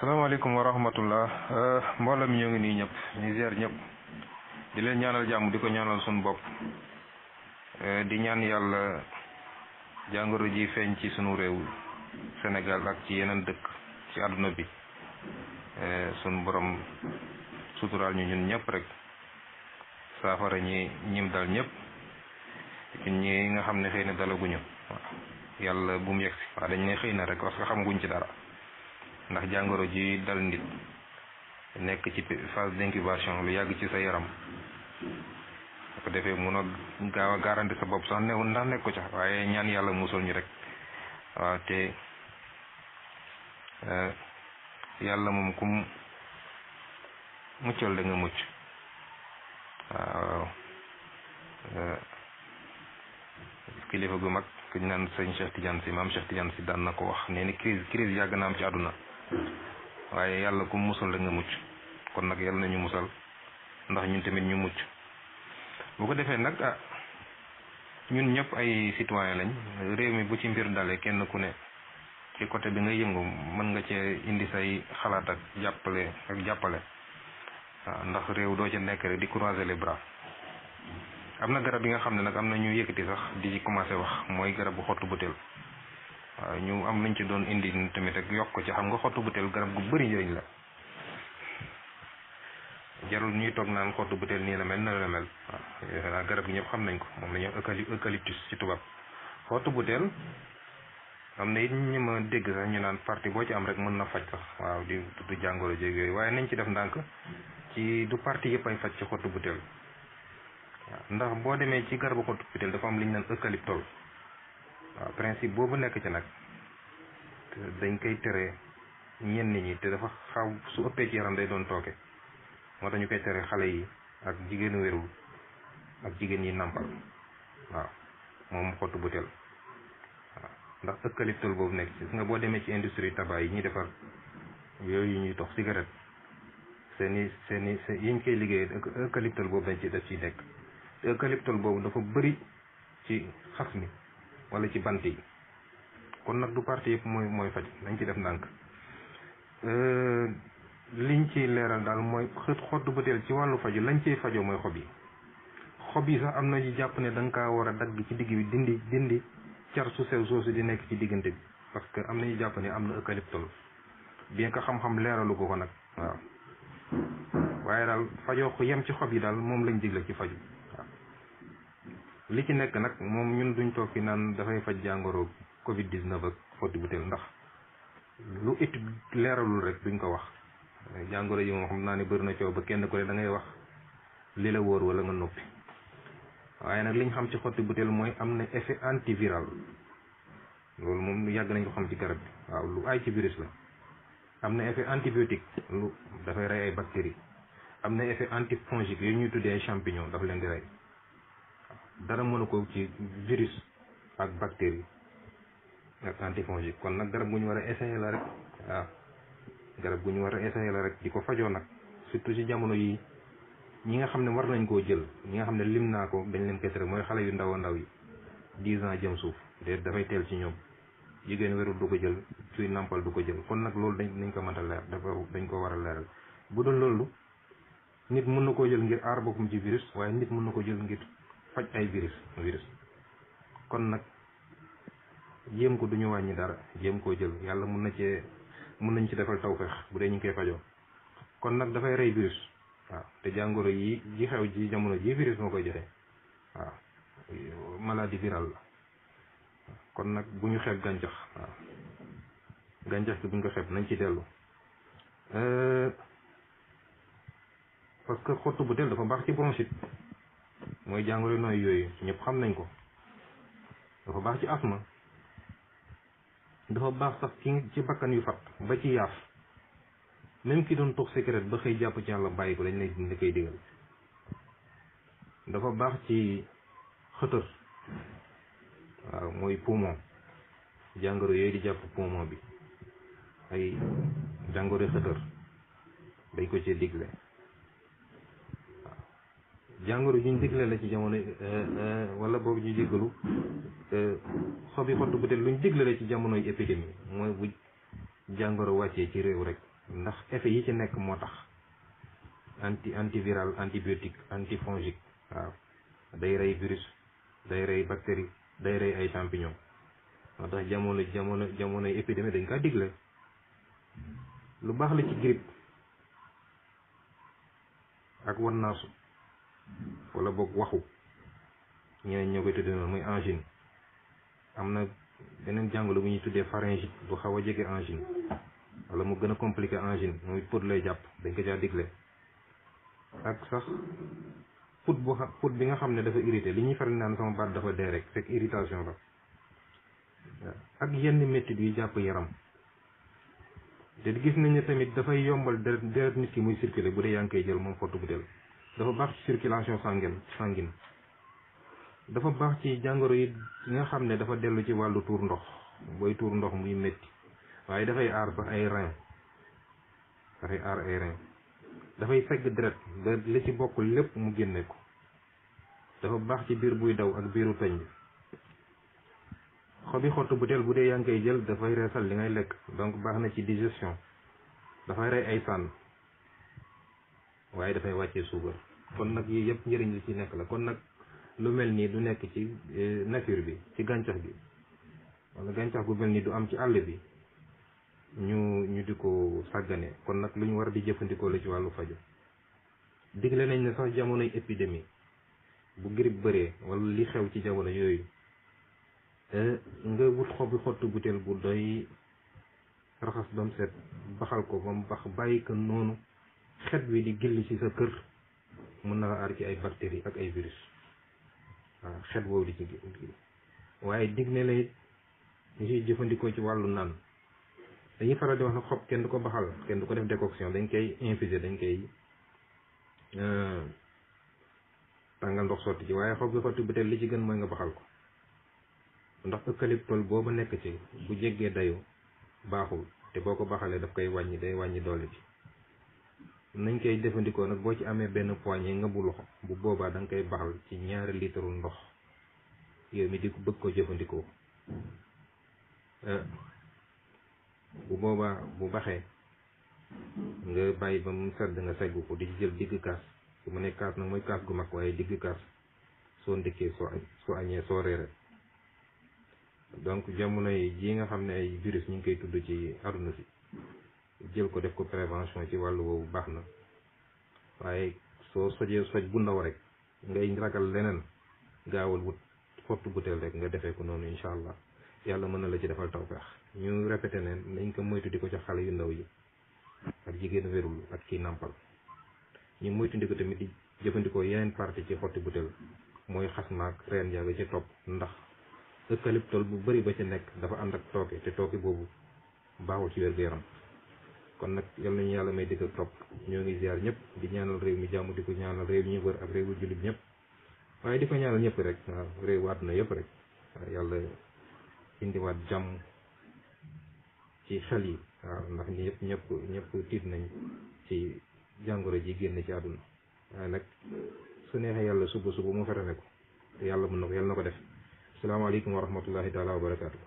salaamaaleykum wa rahmatullah mbooloo mi ñoo ngi nii ñëpp ñu ziar ñëpp di leen ñaanal jàmm di ko ñaanal suñu bopp di ñaan yàlla jàngoro ji feeñ ci sunu réew Sénégal ak ci yeneen dëkk ci àdduna bi sunu borom suturaal ñu ñun ñëpp rek saafara ñim dal ñëpp ñi nga xam ne xëy na dalaguñu yàlla bu mu yegsi waaw dañ ne xëy na rek parce que xamaguñ ci dara ndax jàngoro ji dal nit nekk ci phase d'incubation lu yàgg ci sa yaram bu ko defee mun a gaaw a garanti sa bopp sax newul ndax nekk ko ca waaye ñaan yàlla musal ñu rek waaw te yàlla moom kum muccal da nga mucc waaw kilifa gu mag ku ñu naan sëñ Cheikh Tidiane si maam Cheikh Tidiane si daan na ko wax nee ni crise yàgg na am ci àdduna waaye yàlla ku musal da nga mucc kon nag yàlla nañu musal ndax ñun tamit ñu mucc bu ko defee nag ñun ñëpp ay citoyen lañ réew mi bu ci mbir dalee kenn ku ne ci côté bi nga yëngu mën nga cee indi say xalaat ak jàppale waaw ndax réew doo ca nekk rek di croiser les bras am na garab yi nga xam ne nag am na ñu yëkkati sax di ci commencé wax mooy garab bu xottu butéel waaw ñu am nañ ci doon indi tamit rek yokk ko ci xam nga xottu butéel garab gu bëri njëriñ la jarul ñuy toog naan xottu butéel nii la mel na la mel waaw garab gi ñëpp xam nañ ko moom la ñuy eucalyptus ci tubaab xottu butéel am na it ñu ma dégg sax ñu naan partie boo ci am rek mën na faj sax waaw di tudd jàngoro jéeg yooyu waaye nañ ci def ndànk ci du partie yëpp ay faj ci xottu butéel waaw ndax boo demee ci garabu xottu butéel dafa am li ñu naan eucalyptol waaw principe boobu nekk ci nag dañ koy tere ñenn ñi te dafa xaw su ëppee ci yaram day doon tooke moo tax ñu koy tere xale yi ak jigéenu wérul ak jigéen yi nàmpal waaw moom xottu butéel waaw ndax eucalyptol boobu nekk ci nga boo demee ci industrie tabac yi ñuy defar yooyu ñuy tox cigarette seeni yiñ koy liggéey eucalyptol boobu dañ ci def ciy nekk te eucalyptol boobu dafa bëri ci xas mi wala ci bant yi kon nag du parti yëpp mooy faj nañ ci def ndànk liñ ci leeral daal mooy xottu butéel ci wàllu faju lañ ciy fajoo mooy xob yi sax am na ñu jàpp ne da nga kaa war a dagg ci digg bi dindi car su sew soosu di nekk ci diggante bi parce que am na ñu jàpp ne am na eucalyptol bien que xam-xam leeralu ko nag waaw waaye daal fajoo ko yem ci xob yi daal moom lañ digle ci faju waaw li ci nekk nag moom ñun duñ toog fi naan dafay faj jàngoro Covid 19 ak xottu butéel ndax lu étude leeralul rek duñ ko wax jàngoro yi moom xam naa ne bëri na coow ba kenn ku ne da ngay wax li la wóor wala nga noppi waaye nag liñ xam ci xottu butéel mooy am na effet antiviral loolu moom yàgg nañ ko xam ci garab bi waaw lu ay ci virus la am na effet antibiotique lu dafay rey ay bactéries am na effet antifongique yooyu ñuy tuddee ay champignon dafa leen di rey dara mënu ko ci virus ak bactérie ak antifongique kon nag garab gu ñu war a essayer la rek waaw garab gu ñu war a essayer la rek di ko fajoo nag surtout ci jamono yi ñi nga xam ne war nañ koo jël ñi nga xam ne lim naa ko dañ leen koy tere mooy xale yu ndaw a ndaw yi 10 ans jëm suuf de dafay teel ci ñoom jigéen wérul du ko jël suy nampal du ko jël kon nag loolu dañ ko mënta leer dañ ko war a leeral bu doon loolu nit mën na koo jël ngir aar boppam ci virus waaye nit mën na ko jël ngir faj ay virus kon nag jéem ko duñu wàññi dara jéem koo jël yàlla mën nañ ci defal tawfeex bu dee ñu ngi koy fajoo kon nag dafay rey virus waaw te jàngoro yi ji xew ji jamono ji virus moo koy joxe waaw maladie virale la kon nag bu ñu xeeb gàncax waaw gàncax gi bu ñu ko xeeb nañ ci dellu parce que xottu butéel dafa baax ci bronchite mooy jàngoro nooy yooyu ñëpp xam nañ ko dafa baax ci asthme dafa baax sax ci bakkan yu fat ba ci yaaf même ki doon tox cigarette ba xëy jàpp ci yàlla bàyyi ko dañ lay koy digal dafa baax ci xëtër waaw mooy poumon jàngoro yooyu di jàpp poumon bi ay jàngoro xëtër dañ ko ci digle waaw jàngoro juñ digle la ci jamono wala boobu ñu jéggalu xobi xottu butéel luñ digle la ci jamonoy épidémie mooy bu jàngoro wàccee ci réew rek ndax effet yi ci nekk moo tax antiviral, antibiotique, antifongique. waaw day rey virus, day rey bactérie, day rey ay champignon. moo tax jamonoy épidémie dañ kaa digle. lu baax la ci grippe ak wannaasu wala boog waxu ñeneen ñoo koy tuddee noonu muy angine. am na beneen jàngoro bu ñuy tuddee pharyngite bu xaw a jege angine wala mu gën a compliqué angine muy put lay jàpp, dañ ko caa digle. ak sax put bi nga xam ne dafa irrité, li ñuy faral naan sama baat dafa dee rek fekk irritation la. ak yenn méttit yu jàpp yaram. te gis nañ ne tamit dafay yombal deret nit ki muy circuler bu dee yaa ngi koy jël moom xottu butéel. dafa baax ci circulation sanguine. dafa baax ci jàngoro yi nga xam ne dafa dellu ci wàllu tuur ndox, booy tuur ndox muy métti. waaye dafay aar sax ay rein, dafay aar ay rein. dafay fegg deret ba li ci bokkul lépp mu génne ko. dafa baax ci biir buy daw ak biiru peñ bi. xobi xottu butéel bu dee yaa ngi koy jël dafay reesal li ngay lekk, donc baax na ci digestion. dafay rey ay sànn waaye dafay wàccee suukar. kon nag yii yëpp njëriñ li ci nekk la. kon nag lu mel nii du nekk ci nature bi, ci gàncax gi, wala gàncax gu mel nii du am ci àll bi ñu di ko sàggane. kon nag lu ñu war di jëfandikoo la ci wàllu faju. digle nañ ne sax jamonoy épidémie bu grippe bëree wala li xew ci jamono yooyu, nga wut xobi xottu butéel bu doy, raxas ba mu set, baxal ko ba mu bax, bàyyi ko noonu, xet wi di gilli ci sa kër, mën na la aar ci ay bactéries ak ay virus. waaw xet woowu di ci gilli. waaye dig ne la it ñu ciy jëfandikoo ci wàllu naan. dañuy faral di wax ne xob kenn du ko baxal, kenn du ko def décoction, dañ koy infuser, dañ koy tàngal ndox sotti ci. waaye xob bi xottu butéel li ci gën mooy nga baxal ko. ndax eucalyptol boobu nekk ci bu jéggee dayu baaxul, te boo ko baxalee daf koy wàññi, day wàññi doole bi. nañ koy jëfandikoo nag boo ci amee benn poignée nga bu loxo, bu boobaa da nga koy baxal ci 2 litre ndox yow mi di ko bëgg ko jëfandikoo. bu boobaa bu baxee nga bàyyi ba mu sedd nga segg ko, di jël digg kaas. su mu nekk kaas nag mooy kaas gu mag, waaye digg kaas soo ndëkkee, soo añee, soo reere. donc jamono yi ji nga xam ne ay virus ñu ngi koy tudd ci àdduna si, jël ko def ko prévention ci wàllu woowu baax na. waaye soo sojee soj bu ndaw rek ngay ragal leneen, gaawal wut xottu butéel rek nga defee ko noonu. incha allah yàlla mën na la ci defal tawfeex. ñu répété ne nañ ko moytu di ko jox xale yu ndaw yi ak jigéen wérul ak kii nàmpal. ñu moytu di ko tamit di jëfandikoo yeneen partie ci xottu butéel, mooy xas maak reen yaa nga ci topp, ndax eucalyptol bu bëri ba ci nekk dafa ànd ak tooke, te tooke boobu baaxul ci wér-gu-yaram. kon nag yal nañu yàlla may dëgg ak topp. ñoo ngi ziar ñëpp, di ñaanal réew mi jàmm, di ko ñaanal réew ñu wër ak réewu jullit ñëpp, waaye di ko ñaanal ñëpp rek. waaw réewu àdduna yëpp rek. waaw yàlla indiwaat jàmm ci xel yi. waaw ndax ñëpp tiit nañ ci jàngoro ji génn ci àdduna. waaye nag su neexee yàlla suba mu ferame ko, te yàlla mën na ko, yàlla na ko def. asalaamaaleykum wa rahmatullahi taala wa barakaatu.